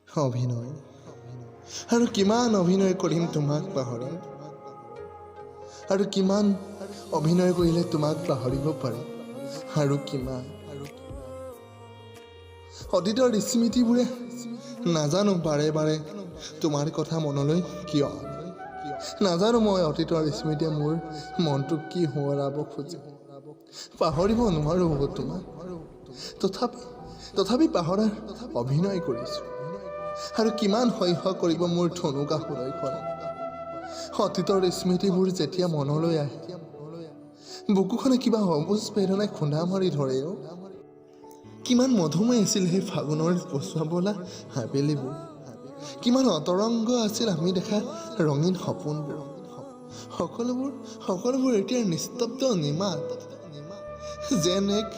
অভিনয় আৰু কিমান অভিনয় কৰিম তোমাক পাহৰাৰ, আৰু কিমান অভিনয় কৰিলে তোমাক পাহৰিব পাৰিম, আৰু কিমান। অতীতৰ স্মৃতিবোৰে নাজানো বাৰে বাৰে তোমাৰ কথা মনলৈ কিয় আনে। নাজানো মই অতীতৰ স্মৃতিয়ে মোৰ মনটোক কি সোঁৱৰাব খোজে। পাহৰিব নোৱাৰোঁ তোমাক, তথাপি পাহৰাৰ অভিনয় কৰিছোঁ। আৰু কিমান সহ্য কৰিব মোৰ ঠুনুকা হৃদয়খনে। অতীতৰ স্মৃতিবোৰ যেতিয়া মনলৈ আহে, বুকুখনে কিবা অবুজ বেদনাই খুন্দা মাৰি ধৰে অ'। কিমান মধুময় আছিল সেই ফাগুনৰ পচোৱা বোলা আবেলিবোৰ, কিমান অতৰংগ আছিল আমি দেখা ৰঙীন সপোনবোৰ। সকলোবোৰ এতিয়া নিস্তব্ধ, নিমাত, যেন এক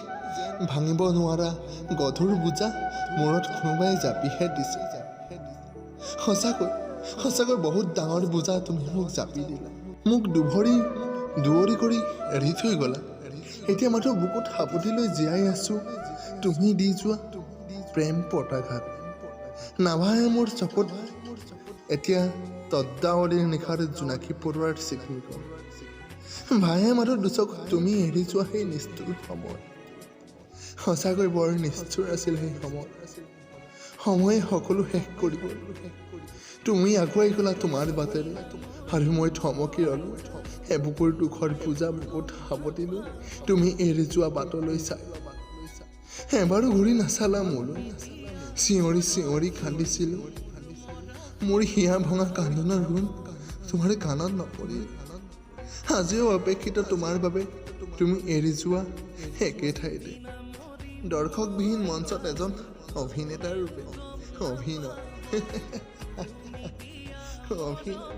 ভাঙিব নোৱাৰা গধুৰ বোজা মূৰত কোনোবাই জাপিহে দিছে। সঁচাকৈ সঁচাকৈ বহুত ডাঙৰ বোজা তুমি মোক জাপি দিলা। মোক দুভৰি দুৱৰি কৰি এৰি থৈ গ'লা। এতিয়া মাথো বুকুত সাৱটি লৈ জীয়াই আছোঁ তুমি দি যোৱা প্ৰেম পতাঘাত। নাভাহে মোৰ চকুত এতিয়া তদ্দাৱলীৰ নিশাৰ জোনাকী পৰুৱাৰ চিকমিকনি, ভাহে মাথো দুচকুত তুমি এৰি যোৱা সেই নিষ্ঠুৰ সময়। সঁচাকৈ বৰ নিষ্ঠুৰ আছিল সেই সময়। সময়ে সকলো শেষ কৰি গ'ল। তুমি আগুৱাই গ'লা তোমাৰ বাটেৰে আৰু মই থমকি ৰ'লোঁ এবুকুৰ দুখৰ বোজা বুকুত সাৱটি লৈ তুমি এৰি যোৱা বাটলৈ চাই। এবাৰো ঘূৰি নাচালা মোলৈ। চিঞৰি চিঞৰি কান্দিছিলোঁ, মোৰ হিয়া ভঙা কান্দোনৰ ৰোল তোমাৰ কাণত নপৰিল। আজিও অপেক্ষিত তোমাৰ বাবে তুমি এৰি যোৱা একে ঠাইতে, দৰ্শকবিহীন মঞ্চত এজন অভিনেতাৰ ৰূপে অভিনয়, অভিনয়।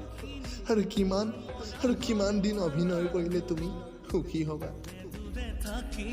আৰু কিমান দিন অভিনয় কৰিলে তুমি সুখী হ'বা? থাকি।